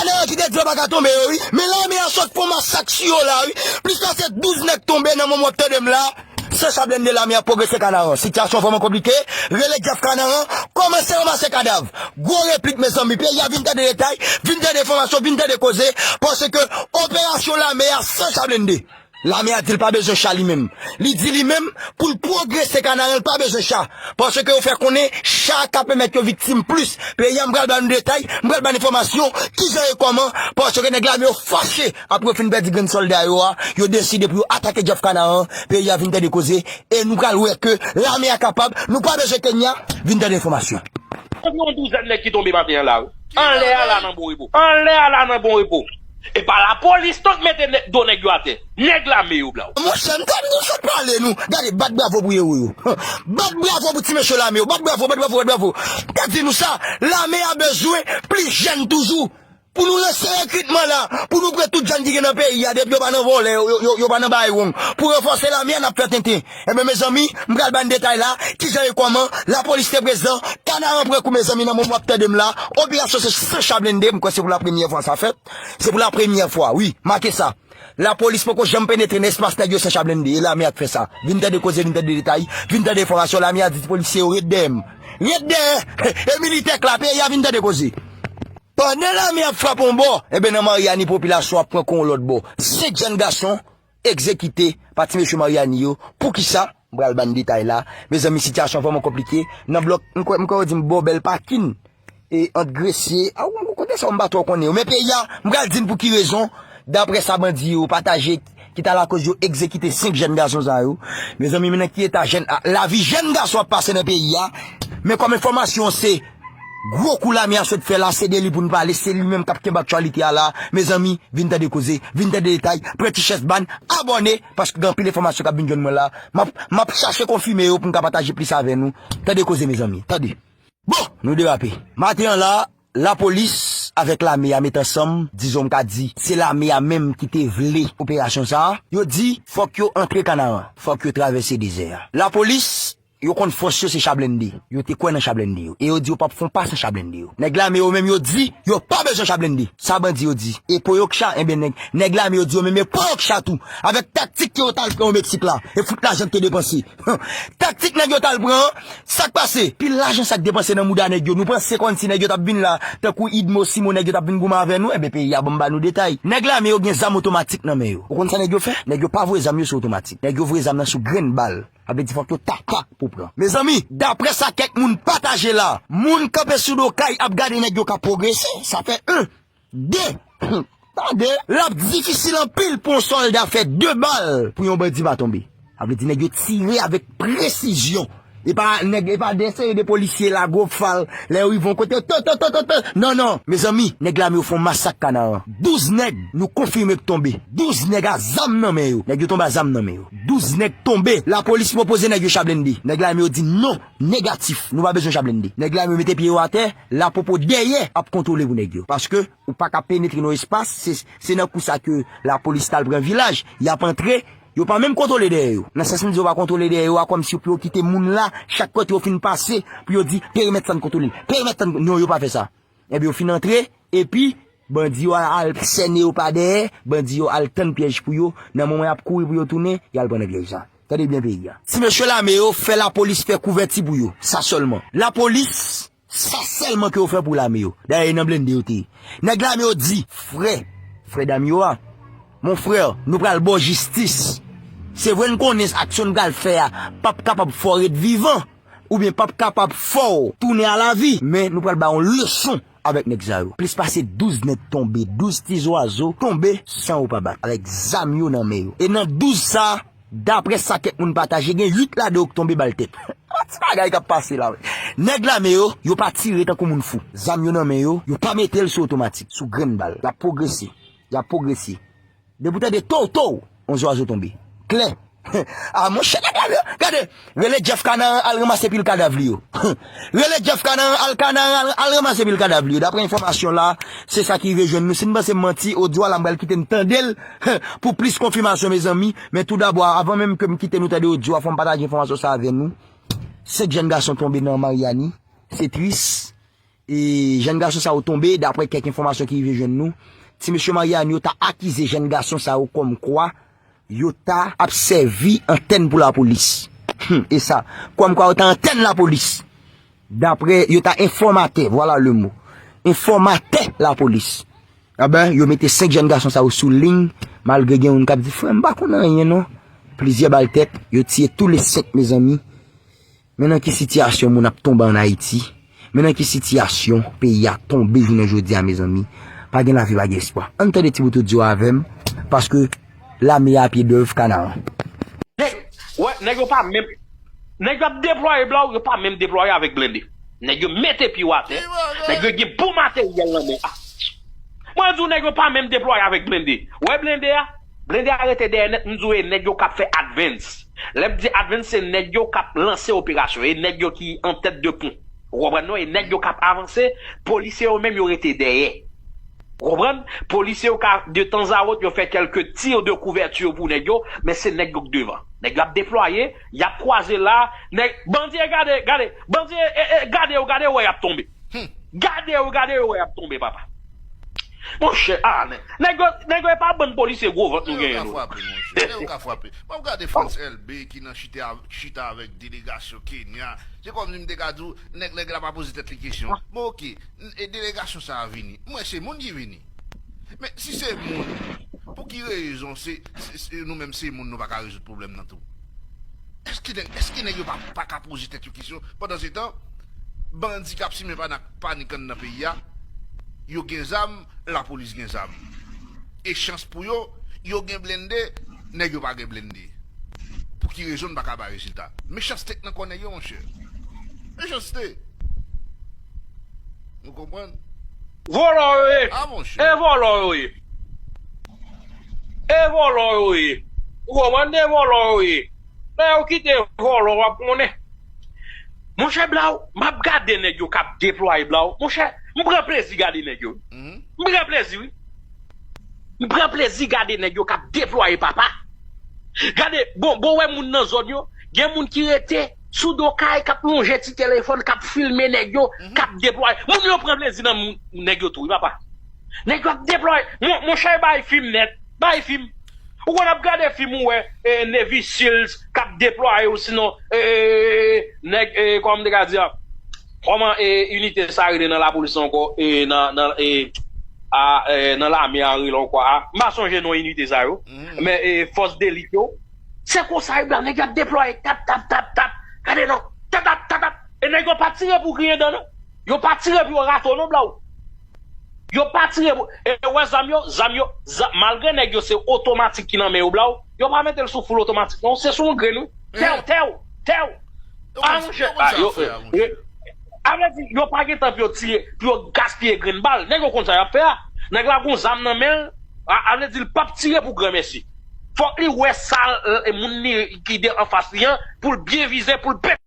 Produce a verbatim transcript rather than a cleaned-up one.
Kanaran ki te di yo pa ka tonbe yo, wi. Men lame a sot fè yon masak sou yo la, wi. Plis pase douz nèg tonbe nan moman w ap tande m la. San cha blende, lame a pwogrese Kanaran. Sitiyasyon vrèman konplike. Rele Jeff Kanaran, kòmanse ranmase kadav. Gwo replik, mezanmi. Peyi a vin tande detay, vin tande enfòmasyon, vin tande koze. Paske operasyon lame a san cha blende. Lame a di l pa bezwen cha li menm. Li di li menm, pou l pwogrese Kanaran, l pa bezwen cha. Paske yo fè konnen cha ka pèmèt yo viktim plis. Peyi a, m pral ba nou detay, m pral ba n enfòmasyon, kijan e kòman, paske nèg lame yo fache. Apre yo fin pèdi grenn sòlda yo a, yo deside pou yo atake Jeff Kanaran, peyi a vin tande koze, e nou pral wè ke lame a kapab, nou pa bezwen Kenya, vin tande enfòmasyon. Anviwon douzèn nèg ki tonbe maten an la, wi. Anlè a la nan bon repo. Anlè a la nan bon repo. E pa lapolis non k mete nè- do nèg yo atè. Nèg lame yo, bla. Monchè, m t ap nou sot pale nou. Gade, bat bravo pou ewo yo. Bat bravo pou ti mesye lame yo. Bat bravo, bat bravo, bat bravo. M te di nou sa, lame a bezwen plis jèn toujou. Pou nou lanse rekritman la, pou nou pran tout jèn ki gen nan peyi a, depi yo pa nan vòlè, yo, yo, yo, yo pa nan bay wong. Pou ranfòse lame a, n ap fè tenten. Enben, mezanmi, m pral ba n detay la, kijan e kòman lapolis te prezan, Kanaran pran kou, mezanmi, nan moman w ap tande m la, operasyon se san cha blende, m kwè se pou lapremyè fwa sa fèt. Se pou lapremyè fwa, wi, make sa. Lapolis poko janm penetre nan espas nèg yo san cha blende, e lame a k fè sa. Vin tande koze, vin tande detay, vin tande enfòmasyon, lame a di ti polisye yo ret dèyè m. Ret dèyè, e militè k la, peyi a vin tande koze. Pandan lame ap frape yon bò, enben nan Maryani popilasyon ap pran kou yon lòt bò. Senk jèn gason egzekite pa ti mesye Maryani yo. Poukisa? M pral ba n detay la. Mezanmi, sitiyasyon vrèman konplike. Nan blòk, m kwè, m kwè yo di m bò Bèl Pakin. E ant Gresye, a, ou, kote sa yo m pa twò konnen yo. Men peyi a, m pral di n pou ki rezon, daprè sa bandi yo pataje, ki ta lakoz yo egzekite senk jèn gason sa yo. Mezanmi, men nan ki eta jèn, a, lavi jèn gason ap pase nan peyi a. Men kòm enfòmasyon se gwo kou lame a sot fè la, se de li pou n pale, se li menm k ap kenbe aktyalite a la. Mezanmi, vin tande koze, vin tande detay, pran ti chèz ba n, abòne, paske gen anpil enfòmasyon k ap vin jwenn mwen la. M ap, m ap chache konfime yo pou m ka pataje plis avè nou. Tande koze, mezanmi, tande. Bon, nou derape. Maten an la, lapolis avèk lame a met ansanm, dizon m ka di, se lame a menm ki te vle operasyon sa a. Yo di, fòk yo antre Kanaran, fòk yo travèse dezè a. Lapolis, yo konn fòs yo se cha blende. Yo te kwè nan cha blende yo. E yo di yo p ap fè yon pa san cha blende yo. Nèg lame yo menm yo di, yo pa bezwen cha blende. Sa bandi yo di. E po yo k cha, enben nèg, nèg lame yo di yo menm e po yo k cha tou. Avèk taktik ke yo t al pran o Meksik la. E fout lajan ki te depanse. Taktik nèg yo t al pran an, sa k pase? Pil lajan sa k depanse nan mouda nèg yo. Nou panse kòmsi nèg yo t ap vin la, tankou Idmo, Simo, nèg yo t ap vin goumen avè nou? Enben, peyi a ban m ba nou detay. Nèg lame yo gen zam otomatik nan men yo. Ou konn sa nèg yo fè? Nèg yo pa voye zam yo sou otomatik. Nèg yo voye zam nan sou grenn bal. Sa vle di fòk yo tak, tak pou pran. Mezanmi, daprè sa kèk moun pataje la, moun kanpe sou do kay ap gade nèg yo k ap pwogrese. Sa fè en. De. Tande, l ap difisil anpil pou yon sòlda fè de bal pou yon bandi pa tonbe. Sa vle di nèg yo tire avèk presizyon. E pa nèg, e pa de seri de polisye la, gwo fal, lè yo rive yon kote, to, to, to, to, to. Non, non, mezanmi, nèg lame yo fè yon masak Kanaran. Douz nèg, nou konfime k tonbe. Douz nèg a zam nan men yo. Nèg yo tonbe a zam nan men yo. Douz nèg tonbe. Lapolis pwopoze nèg yo cha blende. Nèg lame yo di non, negatif, nou pa bezwen cha blende. Nèg lame yo mete pye yo atè, lapwopo dèyè ap kontwole pou nèg yo. Paske ou pa ka penetre nan espas, se, se nan kou sa ke lapolis t al pran vilaj, y ap antre, yo pa menm kontwole dèyè yo. Nan sans m di yo pa kontwole dèyè yo a, kòmsi pou yo kite moun la, chak kote yo fin pase, pou yo di, perimèt sa n kontwole l, perimèt sa n, non, yo pa fè sa. Enben, yo fin antre, epi, bandi yo al, al sène yo pa dèyè, bandi yo al tann pyèj pou yo, nan moman y ap kouri pou yo tounen, y al pran nan pyèj sa. Tande byen peyi a. Ti mesye lame yo fè lapolis fè kouvèti pou yo, sa sèlman. Lapolis, sa sèlman ke yo fè pou lame yo. Dayè, e nan blende yo te ye. Nèg lame yo di, frè, frè dam yo a, mon frè, nou pral ba w jistis. Se vre n konnen aksyon n pral fè a p ap kapab fè w ret vivan, oubyen p ap kapab fè w tounen a lavi, men nou pral ba w yon leson avèk nèg sa yo. Plis pase douz nèg tonbe, douz ti zwazo tonbe san yo pa bat, avèk zam yo nan men yo. E nan douz sa, daprè sa kèk moun pataje, gen uit ladan yo k tonbe bal tèt. Ti bagay k ap pase la, wi. Nèg lame yo, yo pa tire tankou moun fou. Zam yo nan men yo, yo pa mete l sou otomatik, sou grenn bal. Y ap pwogrese, y ap pwogrese. Depi w tande tow, tow, yon zwazo tonbe. Klè. A, monchè, nèg lame yo, gade, rele Jeff Kanaran al ranmase pil kadav li yo. Rele Jeff Kanaran al, Kanaran al, al ranmase pil kadav li yo. Daprè enfòmasyon la, se sa ki rive jwenn nou. Si n panse m manti, odyo a la m pral kite n tande l pou plis konfimasyon, mezanmi. Men toudabò, avan menm ke m kite nou tande odyo a, fò m pataje enfòmasyon sa avè nou. Senk jèn gason tonbe nan Maryani. Se tris. E jèn gason sa yo tonbe, daprè kèk enfòmasyon ki rive jwenn nou. Ti mesye Mariani yo ta akize jèn gason sa yo kòmkwa yo ta ap sèvi antèn pou lapolis. Hmm, e sa, kòmkwa yo ta antèn lapolis. Daprè, yo ta enfòmatè, voilà le mot. Enfòmatè lapolis. Enben, yo mete senk jèn gason sa yo sou liy, malgre gen youn k ap di, "Frè, m pa konn anyen non." Plizyè bal tèt, yo tiye tou le senk, mezanmi. Men nan ki sitiyasyon moun ap tonbe ann Ayiti. Men nan ki sitiyasyon peyi a tonbe jounen jodi a, mezanmi. Pa gen lavi, pa gen espwa. Ann tande ti bout odyo avè m, paske lame a pye dèv Kanaran. Nèg, wè, nèg yo pa menm, nèg yo ap deplwaye bla w, yo pa menm deplwaye avèk blende. Nèg yo mete pye yo atè, nèg yo gen bon materyèl nan men. Ah. Mwen di w, nèg yo pa menm deplwaye avèk blende. Wè blende a? Blende a rete dèyè nèt, m di w, e nèg yo k ap fè advance. Lè m di advance, se nèg yo k ap lanse operasyon, e nèg yo ki an tèt de pon. Ou konprann non? E nèg yo k ap avanse, polisye yo menm yo rete dèyè. Ou konprann? Polisye yo ka, de tanzawòt, yo fè kèlke tir de kouvèti pou nèg yo, men se nèg yo k devan. Nèg yo ap deplwaye, y ap kwaze la, nèg, bandi, e gade, gade, bandi, e, e, e, gade yo, gade yo, wè y ap tonbe. Hmm. Gade yo, gade yo, wè y ap tonbe, papa. Monchè, ah, nèg, nèg yo, nèg yo, e pa bann polisye gwo vant nou genyen, nou. Nèg yo ka frape, monchè. Nèg yo ka frape. Mwen, m gade Frantz Elbé ki nan chita, chita avèk delegasyon Kenya. Se kòmsi m te ka di w, nèg, nèg la pa poze tèt li kesyon. Bon, oke, n-, e delegasyon sa a vini. Mwen, se moun ki vini. Men, si se moun, pou ki rezon se, se, se nou menm se moun, nou pa ka rezoud pwoblèm nan tou? Èske nèg, èske nèg yo pa, pa ka poze tèt yo kesyon? Pandan se tan, bandi k ap simen panak, panik anndan peyi a, yo gen zam, lapolis gen zam. E chans pou yo, yo gen blende, nèg yo pa gen blende. Pou ki rezon n pa ka bay rezilta? Mechanste k nan kò nèg yo, monchè. Mechanste. Nou konprann? Vòlò yo ye. Ah, monchè. E vòlò yo ye. E vòlò yo ye. Ou konprann, e vòlò yo ye. Lè yo kite vòlò, w ap konnen. Monchè Blaw, m ap gade nèg yo k ap deplwaye Blaw. Monchè, m pran plezi gade nèg yo. Mhm. M pran plezi, wi. M pran plezi gade nèg yo k ap deplwaye, papa. Gade, bon, bon, wè moun nan zòn yo, gen moun ki rete sou do kay, k ap lonje ti telefòn, k ap filme nèg yo, mhm, k ap deplwaye. Moun yo pran plezi nan moun, nèg yo tou, wi, papa. Nèg yo ap deplwaye. Mon, monchè, bay fim nèt. Bay fim. Ou konn ap gade fim, ou wè, e, Navy Seals k ap deplwaye, ou sinon, e, e, e, nèg, e, kòman m te ka di a? Kòman, e, inite sa rele nan lapolis ankò, e, nan, nan, e, a, e, nan lame a rele ankò a? M pa sonje non inite sa yo. Mhm. Men, e, fòs delit yo. Se konsa yo, nèg yo ap deplwaye, tap, tap, tap, tap. Gade non. Tap, tap, tap, tap. E nèg yo pa tire pou griyen dan, non. Yo pa tire pou yo rate w, non, Blaw. Yo pa tire pou, e, wè zam yo, zam yo, zam, malgre nèg yo se otomatik ki nan men yo, Blaw, yo pa mete l sou full otomatik, non, se sou yon grenn, wi. Tèw, tèw, tèw. Yo konn, ah, monchè, yo konn sa yo fè a, monchè. A vle di, yo pa gen tan pou yo tire, pou yo gaspiye grenn bal. Nèg yo konn sa y ap fè a. Nèg la gon zam nan men l, a, a vle di, l p ap tire pou granmèsi. Fòk li wè sa, e, moun li ki de anfas li an, pou l byen vize, pou l pete.